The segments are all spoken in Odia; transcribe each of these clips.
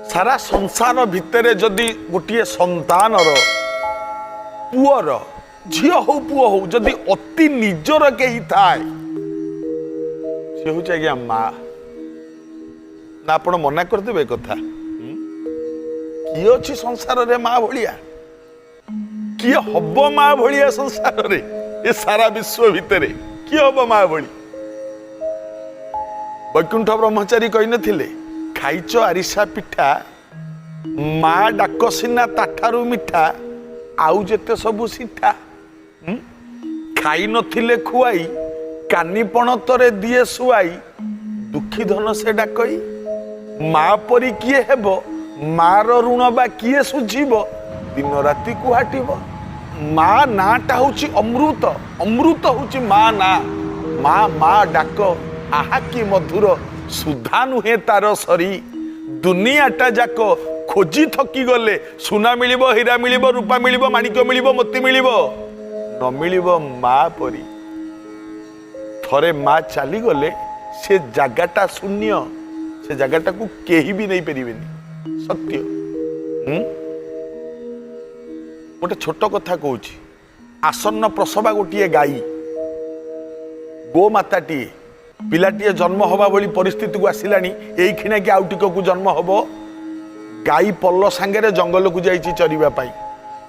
ସାରା ସଂସାର ଭିତରେ ଯଦି ଗୋଟିଏ ସନ୍ତାନର, ପୁଅର, ଝିଅ ହଉ ପୁଅ ହଉ, ଯଦି ଅତି ନିଜର କେହି ଥାଏ, ସେ ହଉଛି ଆଜ୍ଞା ମା। ନା ଆପଣ ମନା କରିଦେବେ ଏ କଥା? କିଏ ଅଛି ସଂସାରରେ ମା ଭଳିଆ? କିଏ ହବ ମା ଭଳିଆ ସଂସାରରେ? ଏ ସାରା ବିଶ୍ୱ ଭିତରେ କିଏ ହବ ମା ଭଳି? ବୈକୁଣ୍ଠ ବ୍ରହ୍ମଚାରୀ କହିନଥିଲେ, ଖାଇଛ ଆରିସା ପିଠା, ମା ଡାକ ସିନା ତାଠାରୁ ମିଠା, ଆଉ ଯେତେ ସବୁ ସିଠା। ଖାଇ ନଥିଲେ ଖୁଆଇ, କାନି ପଣତରେ ଦିଏ ଶୁଆଇ, ଦୁଃଖୀ ଧନ ସେ ଡାକଇ। ମା ପରି କିଏ ହେବ? ମାର ଋଣ ବା କିଏ ସୁଝିବ? ଦିନ ରାତି କୁହାଟିବ। ମା ନାଁଟା ହଉଛି ଅମୃତ। ଅମୃତ ହଉଛି ମା ନାଁ। ମା ମା ଡାକ ଆହା କି ମଧୁର, ସୁଧା ନୁହେଁ ତାର ସରି। ଦୁନିଆଟା ଯାକ ଖୋଜି ଥକି ଗଲେ ସୁନା ମିଳିବ, ହୀରା ମିଳିବ, ରୂପା ମିଳିବ, ମାଣିକ୍ୟ ମିଳିବ, ମୋତି ମିଳିବ, ନ ମିଳିବ ମା ପରି। ଥରେ ମା ଚାଲିଗଲେ ସେ ଜାଗାଟା ଶୂନ୍ୟ। ସେ ଜାଗାଟାକୁ କେହି ବି ନେଇପାରିବେନି। ସତ୍ୟ। ଗୋଟେ ଛୋଟ କଥା କହୁଛି। ଆସନ୍ନ ପ୍ରସବା ଗୋଟିଏ ଗାଈ, ଗୋମାତାଟିଏ, ପିଲାଟିଏ ଜନ୍ମ ହବା ଭଳି ପରିସ୍ଥିତିକୁ ଆସିଲାଣି, ଏଇ କ୍ଷିଣା କି ଆଉ ଟିକକୁ ଜନ୍ମ ହବ। ଗାଈ ପଲ ସାଙ୍ଗରେ ଜଙ୍ଗଲକୁ ଯାଇଛି ଚରିବା ପାଇଁ।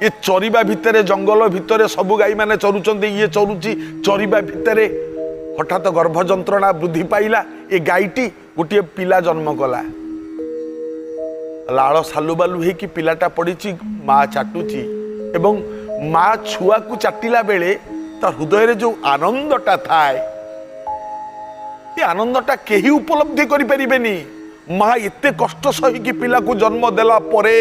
ଏ ଚରିବା ଭିତରେ, ଜଙ୍ଗଲ ଭିତରେ ସବୁ ଗାଈମାନେ ଚରୁଛନ୍ତି, ଇଏ ଚରୁଛି। ଚରିବା ଭିତରେ ହଠାତ୍ ଗର୍ଭ ଯନ୍ତ୍ରଣା ବୃଦ୍ଧି ପାଇଲା। ଏ ଗାଈଟି ଗୋଟିଏ ପିଲା ଜନ୍ମ କଲା। ଲାଳ ସାଲୁବାଲୁ ହେଇକି ପିଲାଟା ପଡ଼ିଛି। ମା ଚାଟୁଛି ଏବଂ ମା ଛୁଆକୁ ଚାଟିଲା ବେଳେ ତା ହୃଦୟରେ ଯୋଉ ଆନନ୍ଦଟା ଥାଏ, ଏ ଆନନ୍ଦଟା କେହି ଉପଲବ୍ଧି କରିପାରିବେନି। ମା ଏତେ କଷ୍ଟ ସହିକି ପିଲାକୁ ଜନ୍ମ ଦେଲା ପରେ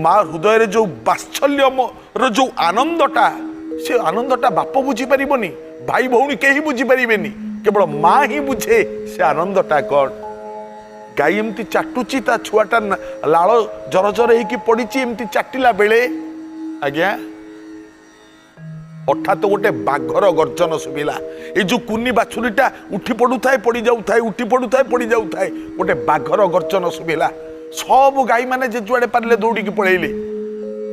ମା ହୃଦୟରେ ଯୋଉ ବାତ୍ସଲ୍ୟର ଯୋଉ ଆନନ୍ଦଟା, ସେ ଆନନ୍ଦଟା ବାପ ବୁଝିପାରିବନି, ଭାଇ ଭଉଣୀ କେହି ବୁଝିପାରିବେନି। କେବଳ ମା ହିଁ ବୁଝେ ସେ ଆନନ୍ଦଟା କ'ଣ। ଗାଈ ଏମିତି ଚାଟୁଛି, ତା ଛୁଆଟା ଲାଳ ଜର ଜର ହେଇକି ପଡ଼ିଛି। ଏମିତି ଚାଟିଲା ବେଳେ ଆଜ୍ଞା ହଠାତ୍ ଗୋଟେ ବାଘର ଗର୍ଜନ ଶୁଭିଲା। ଏଇ ଯୋଉ କୁନି ବାଛୁରୀଟା ଉଠି ପଡୁଥାଏ, ପଡି ଯାଉଥାଏ, ଉଠି ପଡୁଥାଏ, ପଡି ଯାଉଥାଏ। ଗୋଟେ ବାଘର ଗର୍ଜନ ଶୁଭିଲା। ସବୁ ଗାଈମାନେ ଯେ ଯୁଆଡେ ପାରିଲେ ଦୌଡ଼ିକି ପଳେଇଲେ।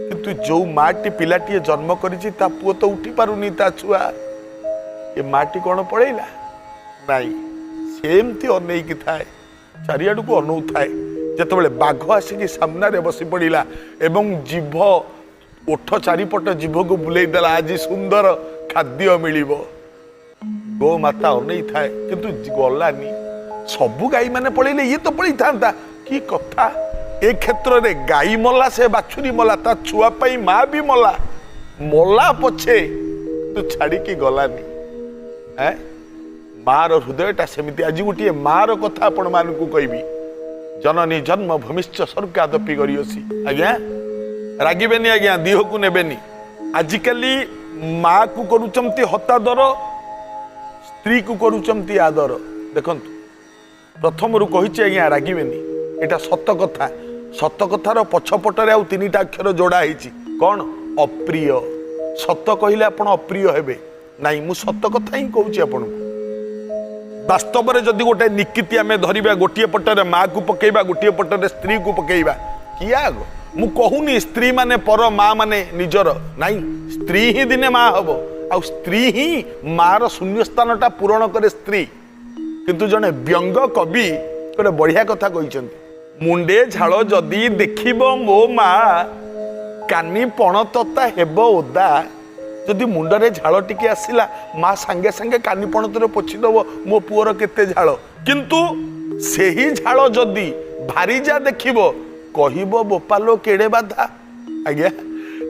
କିନ୍ତୁ ଯୋଉ ମାଟି ପିଲାଟିଏ ଜନ୍ମ କରିଛି, ତା ପୁଅ ତ ଉଠି ପାରୁନି, ତା ଛୁଆ, ଏ ମାଟି କ'ଣ ପଳେଇଲା? ନାଇଁ, ସେମିତି ଅନେଇକି ଥାଏ, ଚାରିଆଡ଼କୁ ଅନଉଥାଏ। ଯେତେବେଳେ ବାଘ ଆସିକି ସାମ୍ନାରେ ବସି ପଡ଼ିଲା ଏବଂ ଜିଭ ଓଠ ଚାରିପଟ ଜିଭକୁ ବୁଲେଇ ଦେଲା, ଆଜି ସୁନ୍ଦର ଖାଦ୍ୟ ମିଳିବ। ଗୋମାତା ଅନେଇଥାଏ କିନ୍ତୁ ଗଲାନି। ସବୁ ଗାଈମାନେ ପଳେଇଲେ, ଇଏ ତ ପଳେଇଥାନ୍ତା। କି କଥା! ଏ କ୍ଷେତ୍ରରେ ଗାଈ ମଲା, ସେ ବାଛୁରୀ ମଲା, ତା ଛୁଆ ପାଇଁ ମା ବି ମଲା। ମଲା ପଛେ କିନ୍ତୁ ଛାଡ଼ିକି ଗଲାନି। ଏଁ ମାର ହୃଦୟଟା ସେମିତି। ଆଜି ଗୋଟିଏ ମାର କଥା ଆପଣମାନଙ୍କୁ କହିବି। ଜନନୀ ଜନ୍ମ ଭୂମିଶ୍ଚ ସ୍ୱର୍ଗାଦପି ଗରୀୟସୀ। ଆଜ୍ଞା ରାଗିବେନି, ଆଜ୍ଞା ଦିହକୁ ନେବେନି। ଆଜିକାଲି ମାକୁ କରୁଛନ୍ତି ହତାଦର, ସ୍ତ୍ରୀକୁ କରୁଛନ୍ତି ଆଦର। ଦେଖନ୍ତୁ, ପ୍ରଥମରୁ କହିଛି ଆଜ୍ଞା, ରାଗିବେନି। ଏଇଟା ସତ କଥା। ସତ କଥାର ପଛପଟରେ ଆଉ ତିନିଟା ଅକ୍ଷର ଯୋଡ଼ା ହେଇଛି। କ'ଣ? ଅପ୍ରିୟ। ସତ କହିଲେ ଆପଣ ଅପ୍ରିୟ ହେବେ। ନାଇଁ, ମୁଁ ସତ କଥା ହିଁ କହୁଛି ଆପଣଙ୍କୁ। ବାସ୍ତବରେ ଯଦି ଗୋଟେ ନିକିତି ଆମେ ଧରିବା, ଗୋଟିଏ ପଟରେ ମାକୁ ପକେଇବା, ଗୋଟିଏ ପଟରେ ସ୍ତ୍ରୀକୁ ପକେଇବା, କିଏ ଆଗ? ମୁଁ କହୁନି ସ୍ତ୍ରୀ ମାନେ ପର, ମା ମାନେ ନିଜର। ନାଇଁ, ସ୍ତ୍ରୀ ହିଁ ଦିନେ ମା ହବ ଆଉ ସ୍ତ୍ରୀ ହିଁ ମାର ଶୂନ୍ୟସ୍ଥାନଟା ପୂରଣ କରେ ସ୍ତ୍ରୀ। କିନ୍ତୁ ଜଣେ ବ୍ୟଙ୍ଗ କବି ଗୋଟେ ବଢିଆ କଥା କହିଛନ୍ତି। ମୁଣ୍ଡେ ଝାଳ ଯଦି ଦେଖିବ ମୋ ମା, କାନି ପଣତତା ହେବ ଓଦା। ଯଦି ମୁଣ୍ଡରେ ଝାଳ ଟିକେ ଆସିଲା, ମା ସାଙ୍ଗେ ସାଙ୍ଗେ କାନି ପଣତରେ ପୋଛିଦବ, ମୋ ପୁଅର କେତେ ଝାଳ। କିନ୍ତୁ ସେହି ଝାଳ ଯଦି ଭାରିଜା ଦେଖିବ, କହିବ ବୋପାଲୋ କେଡ଼େ ବାଧା। ଆଜ୍ଞା,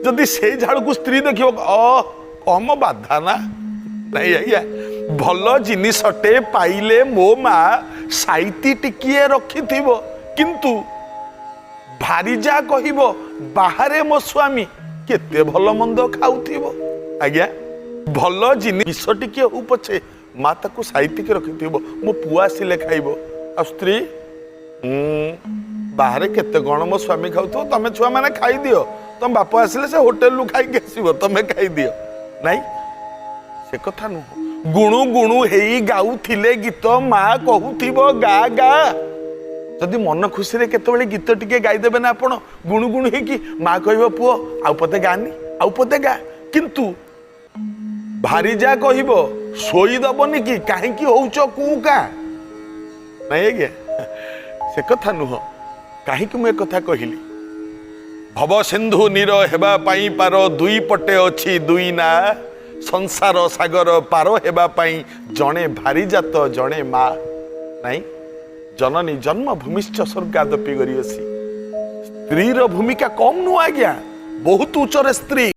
ଯଦି ସେଇ ଝାଳକୁ ସ୍ତ୍ରୀ ଦେଖିବ, ଅ କମ ବାଧା ନା? ନାଇଁ ଆଜ୍ଞା। ଭଲ ଜିନିଷଟେ ପାଇଲେ ମୋ ମା ସାଇତି ଟିକିଏ ରଖିଥିବ, କିନ୍ତୁ ଭାରିଜା କହିବ ବାହାରେ ମୋ ସ୍ୱାମୀ କେତେ ଭଲ ମନ୍ଦ ଖାଉଥିବ। ଆଜ୍ଞା, ଭଲ ଜିନିଷ ଟିକିଏ ହଉ ପଛେ ମା ତାକୁ ସାଇତିକି ରଖିଥିବ, ମୋ ପୁଅ ଆସିଲେ ଖାଇବ। ଆଉ ସ୍ତ୍ରୀ, ବାହାରେ କେତେ କ'ଣ ମୋ ସ୍ୱାମୀ ଖାଉଥିବ, ତମେ ଛୁଆମାନେ ଖାଇଦିଅ, ତମ ବାପ ଆସିଲେ ସେ ହୋଟେଲରୁ ଖାଇକି ଆସିବ, ତମେ ଖାଇଦିଅ। ନାଇଁ, ସେ କଥା ନୁହଁ। ଗୁଣୁ ଗୁଣୁ ହେଇ ଗାଉଥିଲେ ଗୀତ, ମା କହୁଥିବ ଗା ଗା। ଯଦି ମନ ଖୁସିରେ କେତେବେଳେ ଗୀତ ଟିକେ ଗାଇଦେବେ ନା ଆପଣ ଗୁଣୁ ଗୁଣୁ ହେଇକି, ମା କହିବ ପୁଅ ଆଉ ପଦେ ଗାନି, ଆଉ ପଦେ ଗା। କିନ୍ତୁ ଭାରିଜା କହିବ ଶୋଇଦବନି କି, କାହିଁକି ହଉଛ କୁଁ କା? ନାଇଁ ଆଜ୍ଞା, ସେ କଥା ନୁହଁ। କାହିଁକି ମୁଁ ଏ କଥା କହିଲି? ଭବ ସିନ୍ଧୁ ନୀର ହେବା ପାଇଁ ପାର, ଦୁଇ ପଟେ ଅଛି ଦୁଇ ନା। ସଂସାର ସାଗର ପାର ହେବା ପାଇଁ ଜଣେ ଭାରିଜାତ, ଜଣେ ମା। ନାଇଁ, ଜନନୀ ଜନ୍ମ ଭୂମିଶ୍ଚ ସ୍ୱର୍ଗାଦପି ଗରୀୟସୀ। ସ୍ତ୍ରୀର ଭୂମିକା କମ୍ ନୁହଁ ଆଜ୍ଞା, ବହୁତ ଉଚ୍ଚରେ ସ୍ତ୍ରୀ।